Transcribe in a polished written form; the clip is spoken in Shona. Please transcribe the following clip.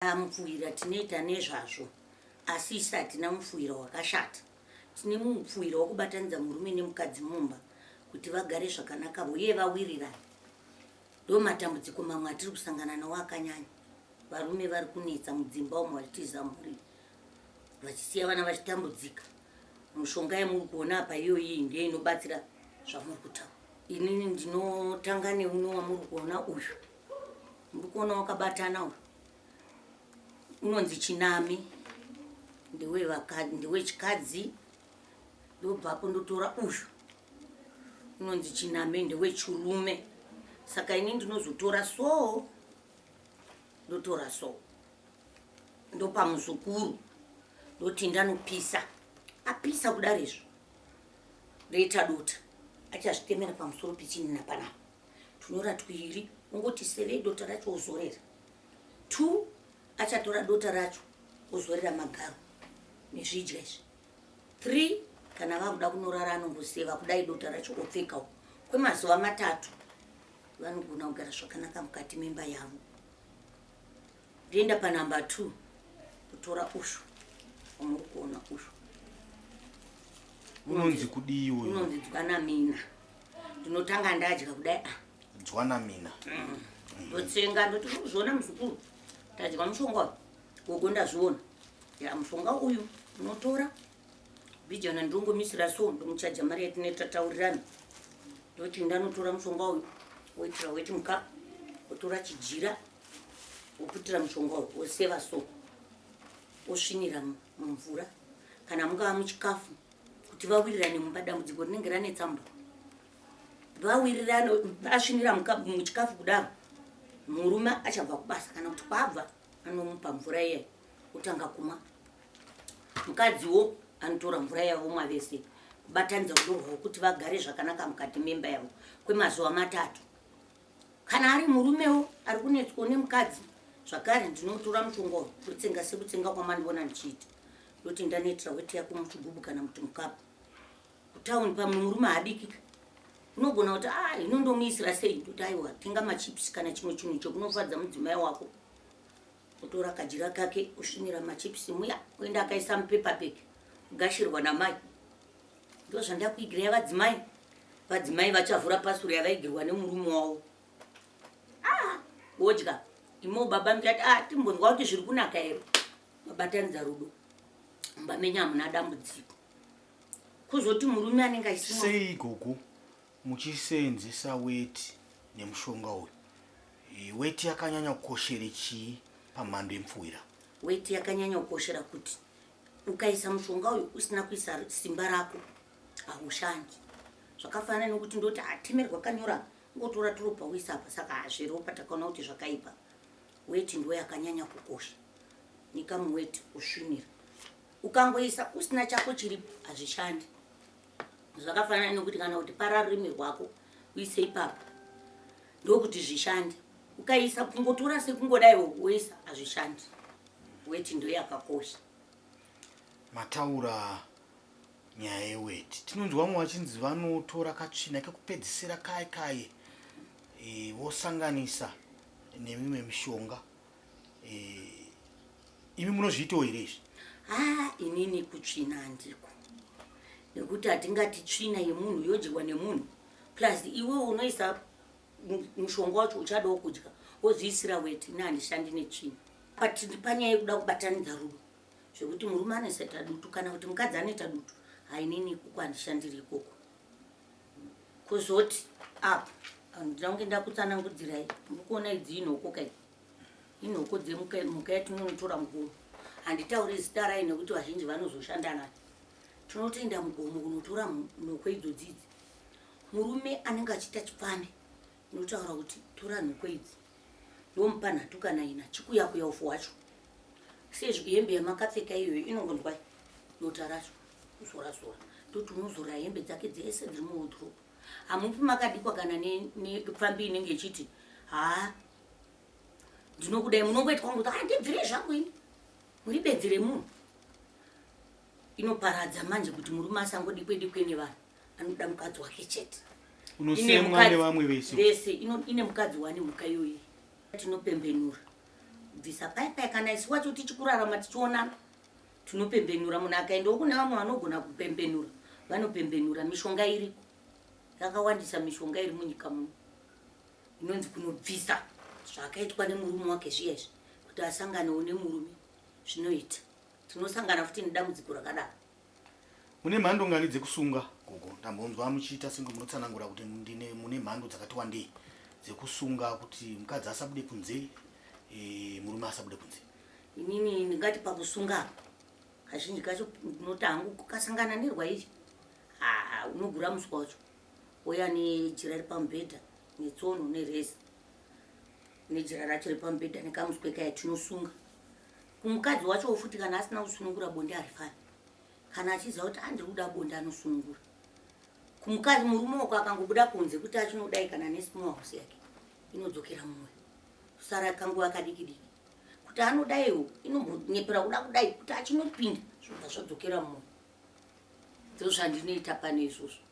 Mupfuhwira tinoita nezvazvo asi isu hatina mupfuhwira wakashata. Tine mupfuhwira wokubatanidza murume nemukadzi mumba kuti vagare zvakanaka uye vawirirane. Ndomatambudziko mamwe atiri kusangana nawo akanyanya. Varume vari kunetsa mudzimba umu vachitiza mhuri vachisiya vana vachitambudzika. Mushonga yamuri kuona apa iyoyi ndiyo inobatsira zvamuri kutaura. Inini ndinotanga neuno wamuri kuona uyu. Muri kuona wakabatana uyu. Unonzi chinami ndewechikadzi ndobvapo ndotora uyu unonzi chiname ndewechirume saka ini ndinozotora soo ndotora soo ndopa muzukuru ndoti ndanopisa apisa kudaro izvo ndoita dota achazvitemera pamusoro pechinina panapa tunyora twiri ungoti sevei dota racho ozorera two achatora dota racho ozorera magaro nezvidya izvi 3 kana vakuda kunorara anongoseva kudai dota racho opfekawo kwemazuva matatu vanogona kugara zvakanaka mukati memba yavo ndoenda panumber 2 kutora ushu wamuri kuona ushu unonzi kudii uyu unonzi dzwanamina ndinotanga ndadya kudai ah dzwanamina ndotsenga ndoti uzviona muzukuru tadya mushonga uyu gogo ndazviona ya mushonga uyu unotora bhijana ndongomisira so ndomuchaja mari yatine tataurirana ndoti ndanotora mushonga uyu woitira weti mukapu wotora chijira woputira mushonga uyu woseva so wosvinira mumvura kana mungava muchikafu kuti vawirirane mumba dambudziko rinenge ranetsa mumba vawirirana asvinira muchikafu kudaro murume achabva kubasa kana kuti kwabva anomupa mvura iyayi otanga kumwa mukadziwo anotora mvura yavo vomwa vese kubatanidza rudo rwavo kuti vagare zvakanaka mukati memba yavo kwemazuva matatu kana ari murumewo ari kunetswawo nemukadzi zvakare ndinotora mushonga uyu ndotsenga sekutsenga kwamandiona ndichiita ndoti ndanoitira weti yako muchigubu kana kuti mukapu kutown pamwe murume haabikika unogona kuti ah ino ndomuisira sei ndoti aiwa tenga machips kana chimwe chinhu chekunofadza mudzimai wako otora kajira kake osvinira machips muya oenda akaisa mupepa bag kugashirwa namai ndozvandakuigirai vadzimai vadzimai vachavhura pasuro yavaigirwa nemurume wavo ah wodya imo baba muchati ah timbonzwa kuti zviri kunaka here mabatanidza rudo mumba menyu hamuna dambudziko kuzoti murume anenge achisimwa sei gogo muchiseenzesa weti nemushonga uyu e, weti yakanyanya kukoshera chii pamhando yemupfuwira weti yakanyanya kukoshera kuti ukaisa mushonga uyu usina kuisa simba rako haushandi zvakafanana nekuti ndoti atemerwa kanyora ngotora turopa uisa apa saka hazviropa takaona kuti zvakaipa weti ndo yakanyanya kukosha nyika muweti usvinira ukangoisa usina chako chiripo hazvishandi zvakafanana nekuti kana kuti para rurimi rwako uise ipapo ndokuti zvishande ukaisa kungotora sekungodaiwo woisa hazvishandi weti ndo yakakosha mataura nyaya yeweti tinonzwa vamwe vachinzi vanotora katsvina kekupedzisira kaye kaye e, vosanganisa nemimwe mishonga e, imi munozviitawo here izvi ha inini kutsvina handiko nekuti hatingati tsvina yemunhu yodyiwa nemunhu plus iwe unoisa mushonga wacho uchadawo kudya wozviisira weti ini handishandi netsvina panyaya yekuda kubatanidza rudo zvekuti murume anoisa dutu kana kuti mukadzi anoita dutu hainini ikoko handishandiri ikoko kuzoti apo ndida kunge ndakutsanangudzirai muri kuona idzi inhoko kai inhoko dzemhuka yatinonotora mugomo handitauri zita rayo nekuti vazhinji vanozoshanda nayo tinotoenda mugomo kunotora nhoko idzodzi idzi murume anenge achiita chipfambi unotaura kuti tora nhoko idzi ndomupa nhatu kana ina chikuya kuya ufu hwacho sezvo hembe yamakapfeka iyoyo inongonzwa dota racho kuzora zora ndoti unozora hembe dzake dzese dziri muwodrobe hamupi makadikwa kana nepfambi inenge ichiti haa ndinokudai munongoitwa kungoti handibvire zvangu ini muri bedzi remunhu inoparadza manje kuti murume asangodikwe dikwe nevanhu anoda mukadzi wake chete unosemwa nevamwe vese vese ine mukadzi wani mhuka iyoyi tinopembenura Tinobvisa pai pai kana isu wacho tichikurarama tichionana tinopembenura. Munhu akaendawo kune vamwe vanogona kupembenura, vanopembenura. Mishonga iriko yakawandisa, mishonga iri munyika muno inonzi kunobvisa zvakaitwa nemurume wake zviya izvi, kuti asanganewo nemurume zvinoita. Tinosangana futi nedambudziko rakadaro. Mune mhando ngani dzekusunga, gogo? Ndambonzwa muchiita senge munotsanangura kuti ndine mune mhando dzakati wandei dzekusunga kuti mukadzi asabude kunze, murume asabude kunze. Inini ndingati pakusunga apa, kazhinji kacho ndinoti hangu kukasangana nerwaichi, unogura muswa wacho, ouya nejira repamubhedha netsono nereza, nejira racho repamubhedha nekamuswe kaya, tinosunga. Kumukadzi wacho futi, kana asina kusunungura, bonde harifani. Kana achiziva kuti andiri kuda bonde, anosunungura. Kumukadzi, murume wako akangobuda kunze kuti achinodai kana nesmall house yake, inodzokera mumwoyo, kusara kanguva kadiki diki kuti anodaiwo, inombonyepera kuda kudai kuti achinopinda, zvobva zvadzokera mumwoyo. Ndo zvandinoita pane izvozvo.